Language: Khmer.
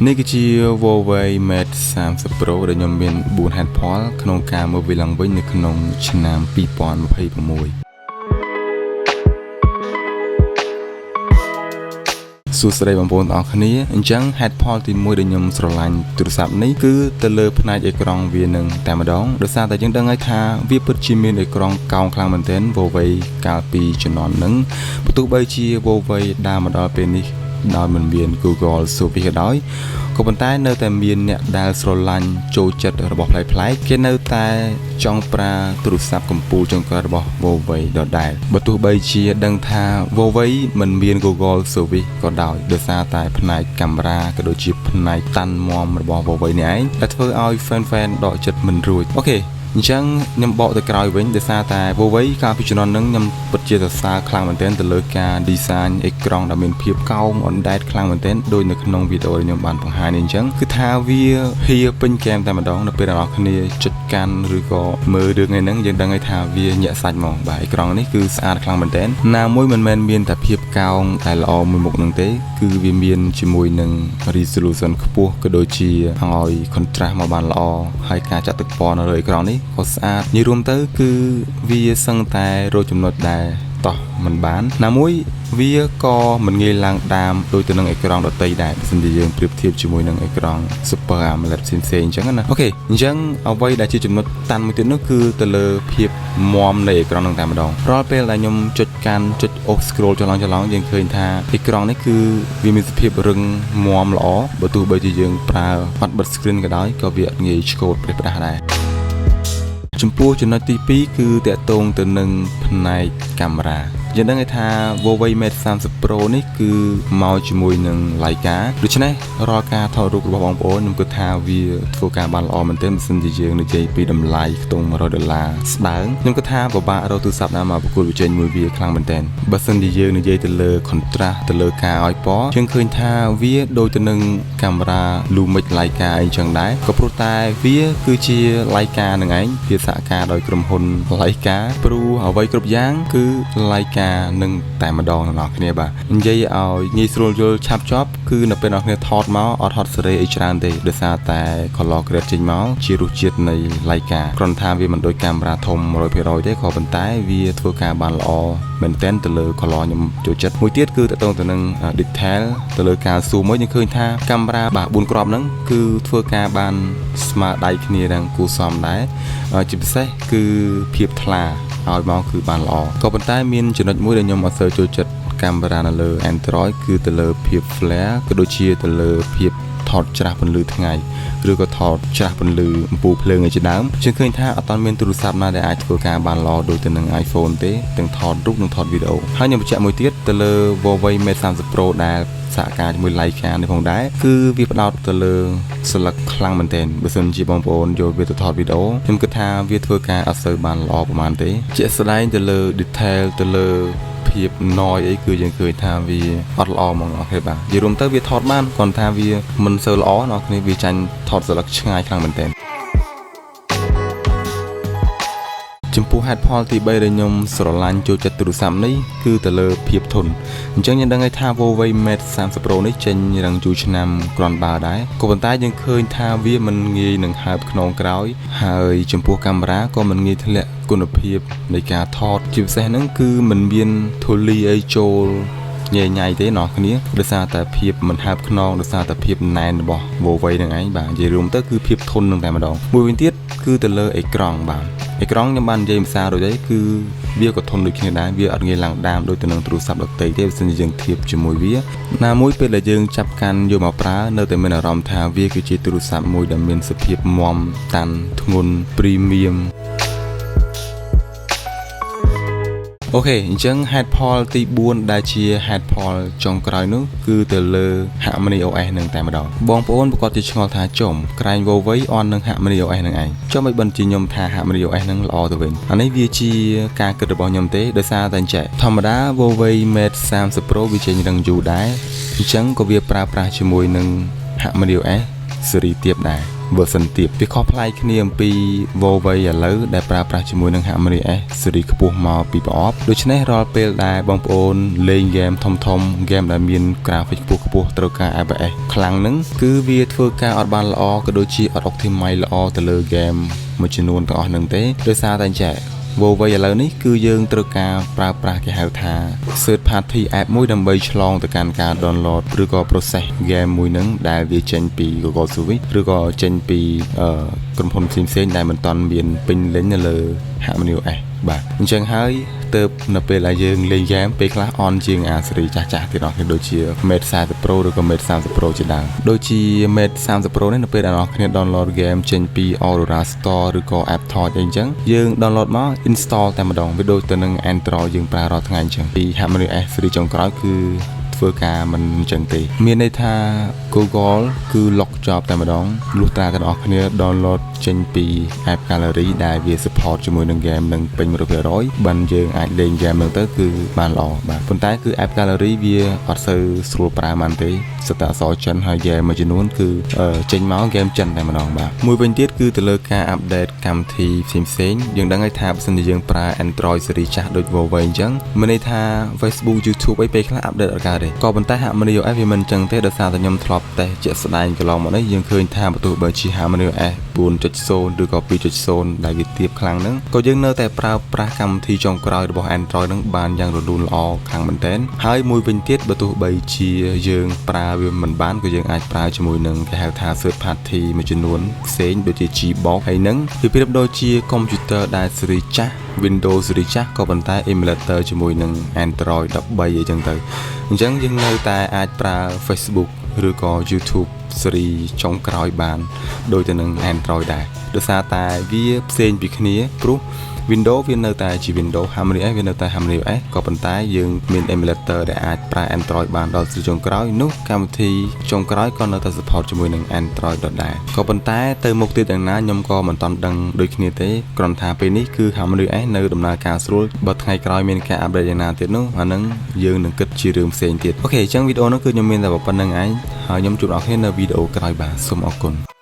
នេះគឺជា Huawei Mate 30 Pro ដែលខ្ញុំមាន4ហេតុផលក្នុងការមើលវាឡើងវិញនៅក្នុងឆ្នាំ2026សួស្តីបងប្អូនទាំងអស់គ្នាអញ្ចឹងហេតុផលទី1ដែលខ្ញុំស្រឡាញ់ទូរស័ព្ទនេះគឺទៅលើផ្នែកអេក្រង់វានឹងតែម្ដងដោយសារតែយើងដឹងហើយថាវាពិតជាមានអេក្រង់កោងខ្លាំងមែនទែន Huawei កាលពីជំនាន់ហ្នឹងបើទោះបីជា Huawei ដើរមកដល់ពេលនេះដោយមិនមាន Google Service ក៏ដោយក៏ប៉ុន្តែនៅតែមានអ្នកដែលស្រឡាញ់ចូលចិត្តរបស់ប្លែកៗគេនៅតែចង់ប្រើទូរស័ព្ទកំពូលចុងក្រោយរបស់ Huawei ដដែលបើទោះបីជាដឹងថា Huawei មិនមាន Google Service ក៏ដោយដោយសារតែផ្នែកកាមេរ៉ាក៏ដូចជាផ្នែកតាន់មាំរបស់ Huawei នេះឯងដែលធ្វើឲ្យ fan ៗដកចិត្តមិនរួច។ OK អញ្ចឹងខ្ញុំបកទៅក្រោយវិញដោយសារតែ Huawei កាលពីជំនាន់ហ្នឹងខ្ញុំពិតជាសរសើរខ្លាំងមែនទែនទៅលើការ design អេក្រង់ដែលមានភាពកោងអណ្ដែតខ្លាំងមែនទែនដោយនៅក្នុងវីដេអូដែលខ្ញុំបានបង្ហាញនេះអញ្ចឹងគឺថាវាហៀពេញគែមតែម្ដងនៅពេលអ្នកនរគ្នាចុចកាន់ឬក៏មើលរឿងឯហ្នឹងយើងដឹងហើយថាវាញាក់សាច់ហ្មងបាទអេក្រង់នេះគឺស្អាតខ្លាំងមែនទែនណាមួយមិនមែនមានតែភាពកោងតែល្អមួយមុខហ្នឹងទេគឺវាមានជាមួយនឹង resolution ខ្ពស់ក៏ដូចជាឲ្យ contrast មកបានល្អហើយការចាក់ទឹកពណ៌នៅលើអេក្រង់នេះក៏ស្អាតនិយាយរួមទៅគឺវាសឹងតែរកចំណុចដែលតោះមិនបានណាមួយវាក៏មិនងាយឡើងដាមដូចទៅនឹងអេក្រង់ដទៃដែរបើសិនជាយើងប្រៀបធៀបជាមួយនឹងអេក្រង់ Super AMOLED ផ្សេងៗអញ្ចឹងណាOK អញ្ចឹងអ្វីដែលជាចំណុចតាន់មួយទៀតនោះគឺទៅលើភាពមាំនៃអេក្រង់នឹងតែម្ដងរាល់ពេលដែលខ្ញុំចុចកាន់ចុចអូស scroll ចន្លងចន្លងយើងឃើញថាអេក្រង់នេះគឺវាមានសភាពរឹងមាំល្អបើទោះបីជាយើងប្រើអត់បិទ screen ក៏ដោយក៏វាអត់ងាយឆ្កូតប្រេះផ្ដាស់ដែរចំពោះចំណុចទី2គឺតាក់ទងទៅនឹងផ្នែកកាមេរ៉ាយើងដឹងថា Huawei Mate 30 Pro នេះគឺមកជាមួយនឹង Leica ដូច្នេះរាល់ការថតរូបរបស់បងប្អូនខ្ញុំគិតថាវាធ្វើការបានល្អមែនទែនបើសិនជាយើងនិយាយពីតម្លៃខ្ទង់100ដុល្លារស្ដើងខ្ញុំគិតថាពិបាករកទូរស័ព្ទណាមកប្រកួតប្រជែងមួយវាខ្លាំងមែនទែនបើសិនជាយើងនិយាយទៅលើ contrast ទៅលើការឲ្យពណ៌យើងឃើញថាវាដូចទៅនឹងកាមេរ៉ា Lumix Leica អីចឹងដែរក៏ព្រោះតែវាគឺជា Leica នឹងឯងវាសហការដោយក្រុមហ៊ុន Leica ព្រោះអ្វីគ្រប់យ៉ាងគឺ Leica នឹងតែម្ដងអ្នកនរគ្នាបាទនិយាយឲ្យងាយស្រួលយល់ឆាប់ចប់គឺនៅពេលអ្នកនរគ្នាថតមកអត់ហត់សេរីអីច្រើនទេដោយសារតែ color grade ចេញមកជារសជាតិនៃ Leica គ្រាន់ថាវាមិនដូចកាមេរ៉ាធំ100%ទេក៏ប៉ុន្តែវាធ្វើការបានល្អមែនទែនទៅលើ color ខ្ញុំចូលចិត្តមួយទៀតគឺតកតងទៅនឹង detail ទៅលើការ zoom មួយយើងឃើញថាកាមេរ៉ាបាទ4គ្រាប់ហ្នឹងគឺធ្វើការបានស្មើដៃគ្នាទាំងគួរសមដែរជាពិសេសគឺភាពថ្លាឲ្យមកគឺបានល្អក៏ប៉ុន្តែមានចំណុចមួយដែលខ្ញុំអត់សូវចូលចិត្តកាមេរ៉ានៅលើ Android គឺទៅលើភាព flare ក៏ដូចជាទៅលើភាពថតច្រាស់ពន្លឺថ្ងៃឬក៏ថតច្រាស់ពន្លឺអំពូលភ្លើងឯជាដើមយើងឃើញថាអត់ទាន់មានទូរស័ព្ទណាដែលអាចធ្វើការបានល្អដូចទៅនឹង iPhone ទេទាំងថតរូបនិងថតវីដេអូហើយខ្ញុំបញ្ជាក់មួយទៀតទៅលើ Huawei Mate 30 Pro ដែលសហការជាមួយ Leica នេះផងដែរគឺវាផ្ដោតទៅលើស្លឹកខ្លាំងមែនទែនបើសិនជាបងប្អូនយកវាទៅថតវីដេអូខ្ញុំគិតថាវាធ្វើការអត់សូវបានល្អប្រហែលទេជាក់ស្ដែងទៅលើ detail ទៅលើភាព noise អីគឺយើងឃើញថាវាអត់ល្អហ្មង OK បាទនិយាយរួមទៅវាថតបានគ្រាន់ថាវាមិនសូវល្អអ្នកគ្នាវាចាញ់ថតស្លឹកឆ្ងាយខ្លាំងមែនទែនចំពោះហេតុផលទី3ដែលខ្ញុំស្រឡាញ់ចូលចិត្តទូរស័ព្ទនេះគឺទៅលើភាពធន់អញ្ចឹងយើងដឹងហើយថា Huawei Mate 30 Pro នេះចេញរឹងយូរឆ្នាំគ្រាន់បើដែរក៏ប៉ុន្តែយើងឃើញថាវាមិនងាយនឹងហើបខ្នងក្រោយហើយចំពោះកាមេរ៉ាក៏មិនងាយធ្លាក់គុណភាពនៃការថតជាពិសេសហ្នឹងគឺមិនមានធូលីអីចូលញ៉ៃញ៉ៃទេអ្នកគ្នាដោយសារតែភាពមិនហើបខ្នងដោយសារតែភាពណែនរបស់ Huawei ហ្នឹងឯងបាទនិយាយរួមទៅគឺភាពធន់នឹងតែម្ដងមួយវិញទៀតគឺទៅលើអេក្រង់បាទអេក្រង់ខ្ញុំបាននិយាយភាសារួចហើយគឺវាក៏ធន់ដូចគ្នាដែរវាអត់ងាយឡើងដាមដូចទៅនឹងទូរស័ព្ទដទៃទេបើសិនជាយើងធៀបជាមួយវាណាមួយពេលដែលយើងចាប់កាន់យកមកប្រើនៅតែមានអារម្មណ៍ថាវាគឺជាទូរស័ព្ទមួយដែលមានសភាពមាំតាន់ធ្ងន់ premium។ OK អញ្ចឹងហេតុផលទី4ដែលជាហេតុផលចុងក្រោយនោះគឺទៅលើ Harmony OS នឹងតែម្ដងបងប្អូនប្រកាសជាឆ្ងល់ថាចំក្រែង Huawei អន់នឹង Harmony OS នឹងឯងចុះមិនបិណ្ឌជាខ្ញុំថា Harmony OS នឹងល្អទៅវិញអានេះវាជាការគិតរបស់ខ្ញុំទេដោយសារតែអញ្ចឹងធម្មតា Huawei Mate 30 Pro វាចេញរឹងយូរដែរអញ្ចឹងក៏វាប្រើប្រាស់ជាមួយនឹង Harmony OS ស៊េរីទាបដែរ version ទាបវាខុសប្លែកគ្នាអំពី Huawei ឥឡូវដែលប្រើប្រាស់ជាមួយនឹង Harmony OS ស៊េរីខ្ពស់មកពីប្រអប់ដូច្នេះរាល់ពេលដែលបងប្អូនលេងហ្គេមធំធំហ្គេមដែលមាន graphic ខ្ពស់ខ្ពស់ត្រូវការ FPS ខ្លាំងហ្នឹងគឺវាធ្វើការអត់បានល្អក៏ដូចជាអត់ optimize ល្អទៅលើហ្គេមមួយចំនួនទាំងអស់ហ្នឹងទេដោយសារតែអញ្ចឹង Huawei ឥឡូវនេះគឺយើងត្រូវការប្រើប្រាស់គេហៅថា third party app មួយដើម្បីឆ្លងទៅកាន់ការ download ឬក៏ process game មួយហ្នឹងដែលវាចេញពី Google Service ឬក៏ចេញពីក្រុមហ៊ុនផ្សេងៗដែលមិនទាន់មានពេញលេញនៅលើ Harmony OS បាទអញ្ចឹងហើយទៅនៅពេលដែលយើងលេងហ្គេមពេលខ្លះអន់ជាងអាស៊េរីចាស់ចាស់ទៀតអស់គ្នាដូចជា Mate 40 Pro ឬក៏ Mate 30 Pro ជាដើមដូចជា Mate 30 Pro នេះនៅពេលដែលអ្នកគ្នា download game ចេញពី Aurora Store ឬក៏ Aptoide អីអញ្ចឹងយើង download មក install តែម្ដងវាដូចទៅនឹង Android យើងប្រើរាល់ថ្ងៃអញ្ចឹងពី Harmony OS ស៊េរីចុងក្រោយគឺធ្វើការមិនអញ្ចឹងទេមានន័យថា Google គឺ lock ជាប់តែម្ដងលុះត្រាទាំងអស់គ្នា download ចេញពី App Gallery ដែលវា support ជាមួយនឹង game នឹងពេញ100%បានយើងអាចលេង game នឹងទៅគឺបានល្អបាទប៉ុន្តែគឺ App Gallery វាអត់សូវស្រួលប្រើបានទេសិតតែអក្សរចិនហើយ game មួយចំនួនគឺចេញមក game ចិនតែម្ដងបាទមួយវិញទៀតគឺទៅលើការ update កម្មវិធីផ្សេងៗយើងដឹងហើយថាបើសិនជាយើងប្រើ Android ស៊េរីចាស់ដូច Huawei អញ្ចឹងមានន័យថា Facebook YouTube អីពេលខ្លះ update អត់កើតទេក៏ប៉ុន្តែ Harmony OS វាមិនអញ្ចឹងទេដោយសារតែខ្ញុំធ្លាប់តេស្តជាក់ស្ដែងកន្លងមកនេះយើងឃើញថាបើទោះបីជា Harmony OS 4.0ឬក៏2.0ដែលវាទាបខ្លាំងហ្នឹងក៏យើងនៅតែប្រើប្រាស់កម្មវិធីចុងក្រោយរបស់ Android ហ្នឹងបានយ៉ាងរលូនល្អខ្លាំងមែនទែនហើយមួយវិញទៀតបើទោះបីជាយើងប្រើវាមិនបានក៏យើងអាចប្រើជាមួយនឹងគេហៅថា third party មួយចំនួនផ្សេងដូចជា Gbox ហើយនឹងវាប្រៀបដូចជា computer ដែលស៊េរីចាស់ Windows ស៊េរីចាស់ក៏ប៉ុន្តែ emulator ជាមួយនឹង Android 13អីចឹងទៅអញ្ចឹងយើងនៅតែអាចប្រើ Facebook ឬក៏ YouTube ស៊េរីចុងក្រោយបានដូចទៅនឹង Android ដែរដោយសារតែវាផ្សេងពីគ្នាព្រោះ Windows វានៅតែជា Windows Harmony OS វានៅតែ Harmony OS ក៏ប៉ុន្តែយើងមាន emulator ដែលអាចប្រើ Android បានដល់ស៊េរីចុងក្រោយនោះកម្មវិធីចុងក្រោយក៏នៅតែ support ជាមួយនឹង Android ដដែលក៏ប៉ុន្តែទៅមុខទៀតយ៉ាងណាខ្ញុំក៏មិនទាន់ដឹងដូចគ្នាទេគ្រាន់ថាពេលនេះគឺ Harmony OS នៅដំណើរការស្រួលបើថ្ងៃក្រោយមានការ update យ៉ាងណាទៀតនោះអាហ្នឹងយើងនឹងគិតជារឿងផ្សេងទៀត OK អញ្ចឹងវីដេអូនោះគឺខ្ញុំមានតែប៉ុណ្ណឹងឯងហើយខ្ញុំជួបអ្នកគ្នានៅវីដេអូក្រោយបាទសូមអរគុណ។